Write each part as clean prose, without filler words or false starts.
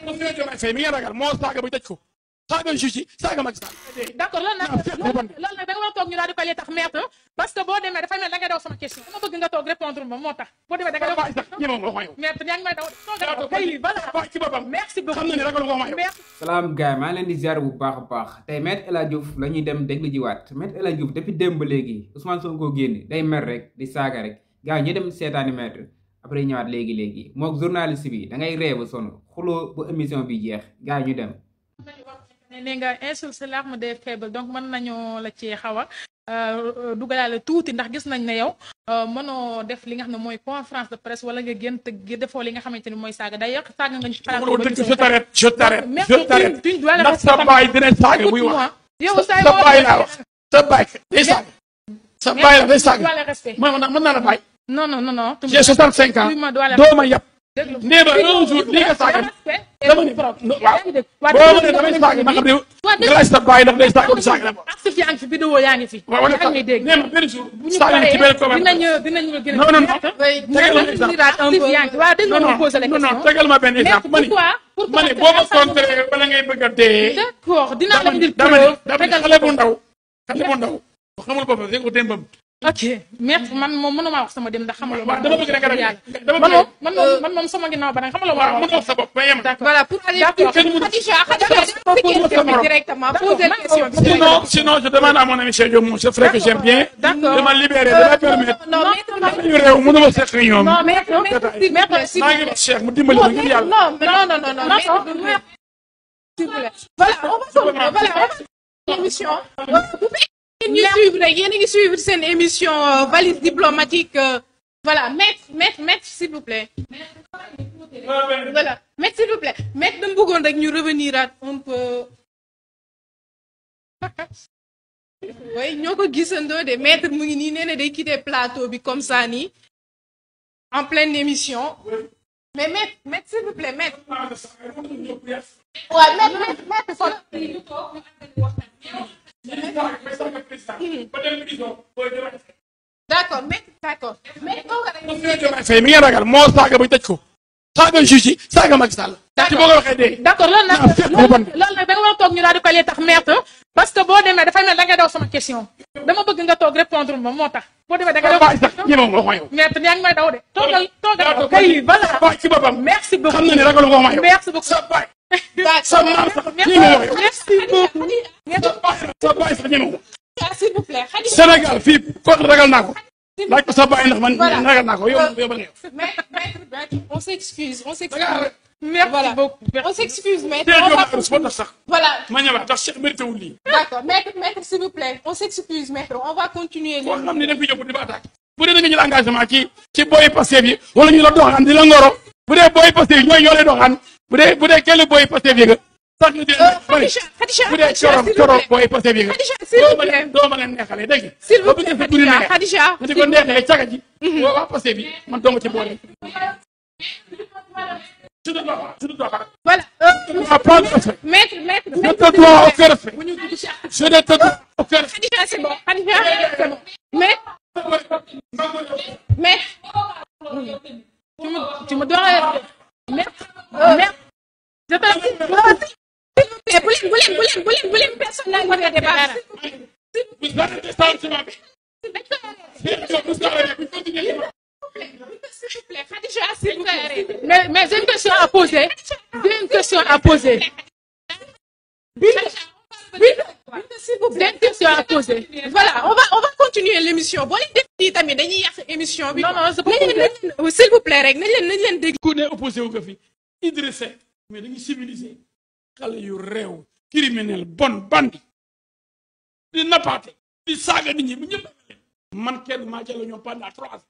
monsieur Diomaye Faye mi ngeen ragal moo saaga ba tëj ko saaga juge saaga Macky Sall. d'accord loolu nag da nga war a toog ñu daal di koy tax maître parce que boo demee dafay mel da ngay daw sama question dama bëgg nga toog répondre ma moo tax boo demee da nga daw maître yaa ngi may daw kay voilà ci boppam merci beaucoup xam na ne ragal nga ma yow. salaam gars maa leen di ziar bu baax a baax tey Maître El Hadji Diouf la ñuy dem déglu jiwaat Maître El Hadji Diouf depuis démb ba léegi Ousmane Sonko génn day mer rek di saaga rek gars yi ñu dem seetaani maître après ñëwaat léegi mook journaliste bi da ngay ree ba sonn xuloo bu émission bi jeex gars yi ñu dem. ne nga insulte c'est l'arme des faibles donc mën nañoo la ci xaw a dugalaale tuuti ndax gis nañ ne yow mënoo def li nga xam ne mooy conférence de presse wala nga génn te defoo li nga xamante ni mooy saaga day yàq saaga nga ñu xalaat je t'arrête ndax sa baay dina saaga buy wax yow sa baay laa wax sa baay day saaga sa baay la day saaga mën naa la baay non j'ai 65 ans doo ma yàpp nee ba un jour li nga saaga dama ne waaw boo ma ne damay saaga ma xam ne nga laaj sa baay ndax day saaga du saaga d'abord archive yaa ngi fi vidéo yaa ngi fi waaw wala ngay dégg nee ma benn jour saaga ci benn commentaire dinañu gën non tegal ma benn exemple ma ne boo ma contré wala ngay bëgg a dee d'accord dinaa la indil dama ne xale bu ndaw xamul boppam dégg ko démbam ok merci man moom mënuma wax sama dem ndax xamaloo dama bëgg rek man moom sama ginnaaw ba nag xamaloo waaw mën wax sa bopp ba yem voilà pour aller directement poser la question. Sinon je demande à mon ami Cheikh Diop, c'est vrai que j'aime bien de me libérer de la permettre ñu réew mënuma seq ñoom maa ngi wax Cheikh mu dimbali ma ngir yàlla voilà émission ñu suivre rek yéen a ngi suivre seen émission valise diplomatique voilà maître s'il vous plaît voilà maître s'il vous plaît maître dama bëggoon rek ñu revenir à un peu oui ñoo ko gisandoo de maître mu ngi nii nee na day quitter plateau bi comme ça nii en pleine émission mais maître s'il vous plaît maître waaw maître fan d'accord mais Faye mi ngeen ragal moo saaga ba tëj ko saaga juge saaga Macky Sall ci boo ko waxee dee d'accord loolu nag da nga war a toog ñu daal di koy tax maître parce que boo demee dafay mel da ngay daw sama question dama bëgg nga toog répondre ma moo tax boo demee da nga daw maître yaa ngi may daw de toogal kay voilà ci boppam merci beaucoup xam na ne ragal nga ma yow merci beaucoup sa maam sax ñi nga wax yow merci beaucoup sa baay sax ñeme s'il vous plaît Sénégal fii ko ragal naa ko laaj ko sa baay ndax man ragal naa ko yow ba nga yow maître on s'excuse merci beaucoup on s'excuse maître voilà ma ñëwaat ndax Cheikh mérité wul lii d'accord maître s'il vous plaît on s'excuse maître on va continuer koo xam ne da nga fi jóg di ba attaque bu dee da nga jël engagement ci booy Pastef yi wala ñu la doxaan di la ngoro bu dee booy Pastef yi ñooy ñoo lay doxaan bu dee kenn booy Pastef yi nga sax nga Khadija bu dee coro booy Pastef yi nga doo ma leen neexalee dégg nga s'il vous plaît Khadija nga di ko neexalee caga ji waa Pastef yi man doo nga ci boole voilà maître je te dois aucun respect je ne te dois aucun respect Khadija c'est bon mais tu me dois maître je te bu leen personnaliser débat mais j'ai une question à poser. Voilà, on va continuer l'émission. Bon, les défis tamit dañuy yàq émission bi. Non, c'est pas s'il vous plaît rek nañ leen dégg. ku ne opposé wu nga fi Idrissa Seck mais dañuy civilisé xale yu réew criminel bon bandi di nappaate di saaga nit ñi bu ñëpp man kenn maa jël ñoom pendant 3 ans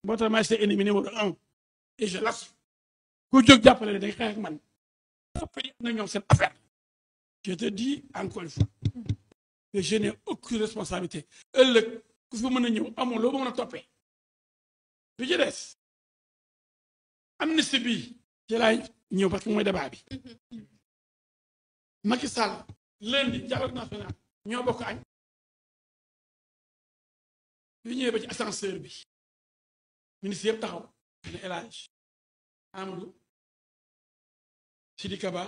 moo tax maay seen ennemi numéro 1 et je l'assume ku jóg jàppale ne day xeex ak man après na ñoom seen affaire je te dis encore une fois que je n'ai aucune responsabilité ëllëg ku fi mën a ñëw amoon loo mën a toppee bi ci des amnistie bi ci laay ñëw parce que mooy débat bi Macky Sall lundi dialogue national ñoo bokk añ bi ñëwee ba ci ascenseur bi ministre yëpp taxaw ne El Hadj Amadou Sidi Kaba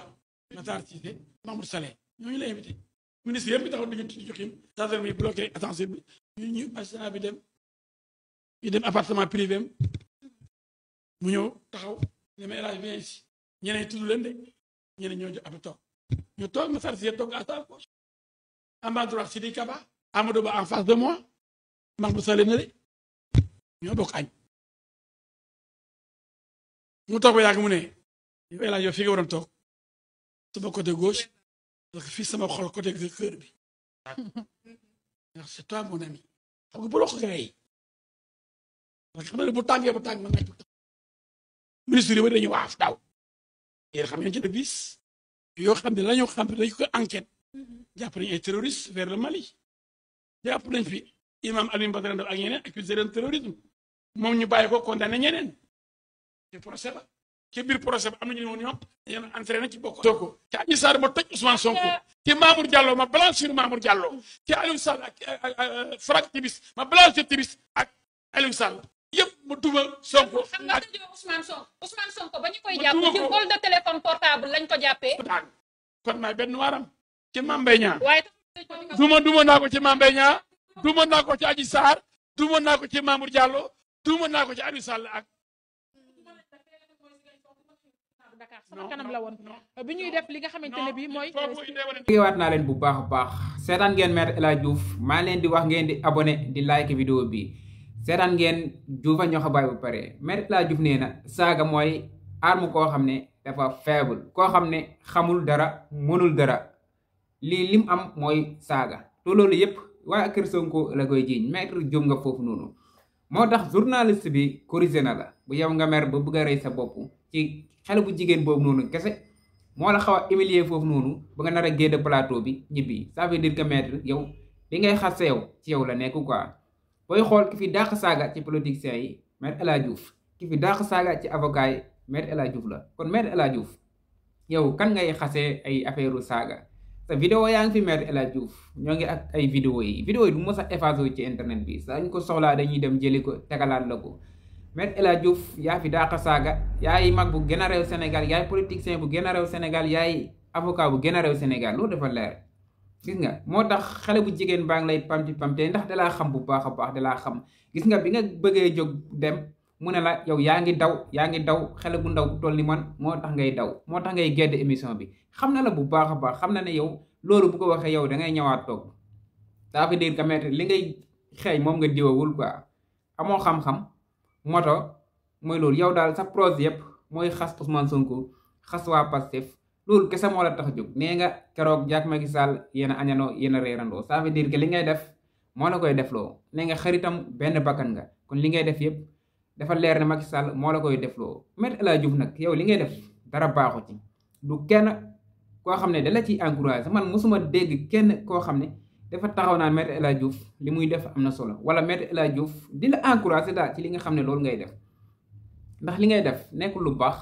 Matar Cissé Mahmoud Saleh ñooñu la invité ministre yëpp bi taxaw dañu ci joxim gendarme mi bloqué attention bi ñu magistrat bi dem ñu dem appartement privé mu ñëw taxaw ne ma élage bien ici ñeneen tudd leen de ñeneen ñoo ab toog ñu toog Matar Cissé toog à sa gauche en bas droite Sidi Kaba Amadou Ba en face de moi Mahmoud Saleh na de ñoo bokk añ mu toog ba yàgg mu ne yow élage yow fi nga waroon toog sama côté gauche parce que fii sama xol côté cœur bi ndax c'est toi mon ami xam nga bu la ko gars parce que xam nga bu tàngee ba tàng ma nga ministre yi ba dañuy waaf daaw yéen xam ngeen ci de bis yoo xam ne la ñoo xam ne dañ ko enquête jàpp nañu ay terroristes vers le Mali jàpp nañ fi imam Alioune Badara Ndao ak ñeneen accusé de terrorisme moom ñu bàyyi ko condamné ñeneen ci procès ba ci biir procès ba am nañu woon ñoom dañu entraîné ci bokk ko ci Adji Sarr ma toj Ousmane Sonko ci Mamour Diallo ma blanchir Mamour Diallo ci Aliou Sall ak Franck Timis ma blanchir Timis ak Aliou Sall yëpp mu duma Sonko xam nga tëjoo Ousmane Sonko ba ñu koy jàpp ci vol de téléphone portable lañ ko jàppee kon maay benn waaram ci Mame Mbaye Niang waaye duma naa ko ci Mame Mbaye Niang duma naa ko ci Adji Sarr duma naa ko ci Mamour Diallo duma naa ko ci Aliou Sall ak Dakar sama kanam la woon bi ñuy def li nga xamante ne bii mooy waat naa leen bu baax a baax seetaan ngeen Maître El Hadji Diouf maa leen di wax ngeen di abonné di like vidéo bi seetaan ngeen Diouf a ñoo xa bàyyi bu pare Maître El Hadji Diouf nee na saaga mooy arme koo xam ne dafa faible koo xam ne xamul dara mënul dara lii lim am mooy saaga te loolu yépp waa kër Sonko la koy jiiñ Maître Diouf nga foofu noonu moo tax journaliste bi corrigé na la bu yow nga mer ba bëgg a rey sa bopp ci xale bu jigéen boobu noonu kese moo la xaw a humilier foofu noonu ba nga nar a génn plateau bi ñibbi ça veut dire que Maître yow li ngay xas yow ci yow la nekk quoi booy xool ki fi dàq saaga ci politiciens yi Maître El Hadji Diouf ki fi dàq saaga ci avocat yi Maître El Hadji Diouf la kon Maître El Hadji Diouf yow kan ngay xasee ay affaire saaga sa vidéo yaa ngi fi Maître El Hadji Diouf ñoo ngi ak ay vidéo yi du mos a effacé ci internet bi saa ñu ko soxlaa dañuy dem jëli ko tegalaat la ko Maître El Hadji Diouf yaa fi dàq saaga yaay mag bu gën a réew Sénégal yaay politicien bu gën a réew Sénégal yaay avocat bu gën a réew Sénégal loolu dafa leer gis nga moo tax xale bu jigéen baa ngi lay pamti pamte ndax dalaa xam bu baax a baax dalaa xam gis nga bi nga bëggee jóg dem mu ne la yow yaa ngi daw xale bu ndaw bu toll ni man moo tax ngay daw moo tax ngay gedd émission bi xam na la bu baax a baax xam na ne yow loolu bu ko waxee yow da ngay ñëwaat toog ça veut dire que Maître li ngay xeeñ moom nga diwawul quoi amoo xam-xam moto mooy loolu yow daal sa projet yëpp mooy xas Ousmane Sonko xas waa Pastef loolu kese moo la tax a jóg nee nga keroog Jack Macky Sall yéen a añandoo yéen a reerandoo ça veut dire que li ngay def moo la koy defloo nee nga xaritam benn bakkan nga kon li ngay def yëpp dafa leer ne Macky Sall moo la koy defloo Maître El Hadji Diouf nag yow li ngay def dara baaxu ci du kenn koo xam ne dala ciy encouragé man mosuma dégg kenn koo xam ne dafa taxaw naan Maître El Hadji Diouf li muy def am na solo wala Maître El Hadji Diouf di la encouragé daal ci li nga xam ne loolu ngay def ndax li ngay def nekkul lu baax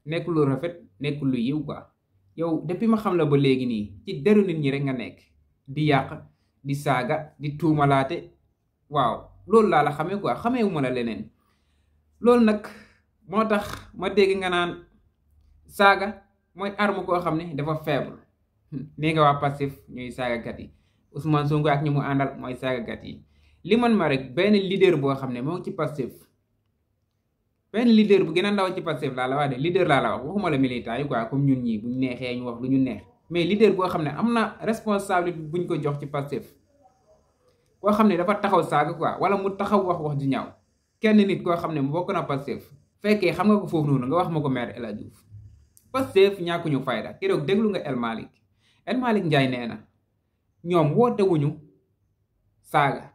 nekkul lu rafet nekkul lu yiw quoi yow depuis ma xam la ba léegi nii ci deru nit ñi rek nga nekk di yàq di saaga di tuumalaate waaw loolu laa la xamee quoi xamee wu ma la leneen loolu nag moo tax ma dégg nga naan saaga mooy arme koo xam ne dafa faible nee nga waa Pastef ñooy saagakat yi Ousmane Sonko ak ñi mu àndal mooy saagakat yi li man ma rek benn leader boo xam ne moo ngi ci Pastef benn leader bu gën a ndaw ci Pastef laa la wax de leader laa la wax waxuma la militant yi quoi comme ñun ñii buñ neexee ñu wax lu ñu neex mais leader boo xam ne am na responsabilité buñ ko jox ci Pastef koo xam ne dafa taxaw saaga quoi wala mu taxaw wax ju ñaaw kenn nit koo xam ne mu bokk na Pastef fekkee xam nga ko foofu noonu nga wax ma ko Maître El Hadji Diouf Pastef ñàkkuñu fayda keroog déglu nga El Malick Ndiaye nee na ñoom woote wuñu saaga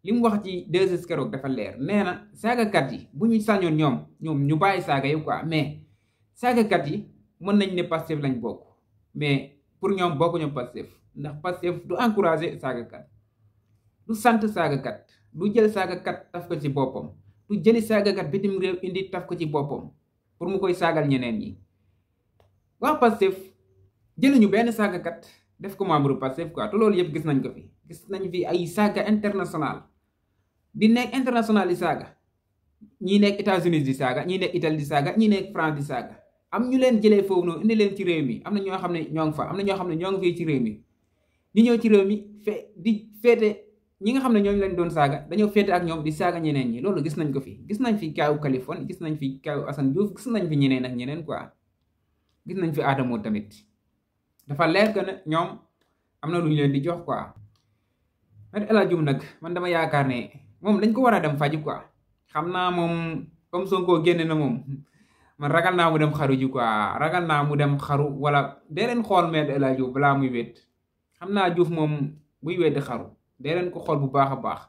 li mu wax ci 2S keroog dafa leer nee na saagakat yi bu ñu sañoon ñoom ñu bàyyi saaga yi quoi mais saagakat yi mën nañ ne Pastef lañ bokk mais pour ñoom bokkuñu Pastef ndax Pastef du encouragé saagakat du sant saagakat du jël saagakat taf ko ci boppam du jëli saagakat bitim réew indi taf ko ci boppam pour mu koy saagal ñeneen ñi waa Pastef jëluñu benn saagakat def ko membre Pastef quoi te loolu yëpp gis nañ ko fi gis nañ fi ay saaga international di nekk international di saaga ñii nekk États-Unis di saaga ñii nekk Italie di saaga ñii nekk France di saaga am ñu leen jëlee foofu noonu indi leen ci réew mi am na ñoo xam ne ñoo ngi fa am na ñoo xam ne ñoo ngi fii ci réew mi ñu ñëw ci réew mi di féete ñi nga xam ne ñooñu lañ doon saaga dañoo féete ak ñoom di saaga ñeneen ñi loolu gis nañ ko fi gis nañ fi kaawu Kaliphone gis nañ fi kaawu Assane Diouf gis nañ fi ñeneen ak ñeneen quoi gis nañ fi Adamo tamit dafa leer que ne ñoom am na lu ñu leen di jox quoi. Me El Hadji Diouf nag man dama yaakaar ne moom dañ ko war a dem faji quoi xam naa moom comme Sonko génne na moom man ragal naa mu dem xaru ji quoi ragal naa mu dem xaru wala dee leen xool Me El Hadji Diouf balaa muy wét xam naa Diouf moom buy wéet xaru dee leen ko xool bu baax a baax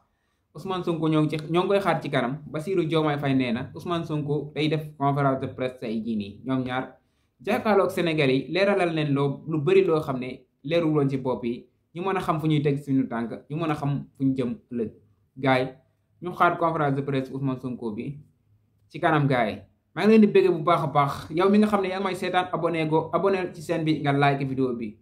Ousmane Sonko ñoo ngi koy xaar ci kanam Bassirou Diomaye Faye nee na Ousmane Sonko day def conférence de presse tey jii nii ñoom ñaar jàkkaarloog Sénégal yi leeralal leen lu bëri loo xam ne leerul woon ci bopp yi ñu mën a xam fu ñuy teg suñu tànk ñu mën a xam fu ñu jëm ëllëg gaay ñu xaar conférence de presse Ousmane Sonko bi ci kanam gaay maa ngi leen di bëgg bu baax a baax yow mi nga xam ne yaa ngi may seetaan abonné ci chaîne bi nga like vidéo bi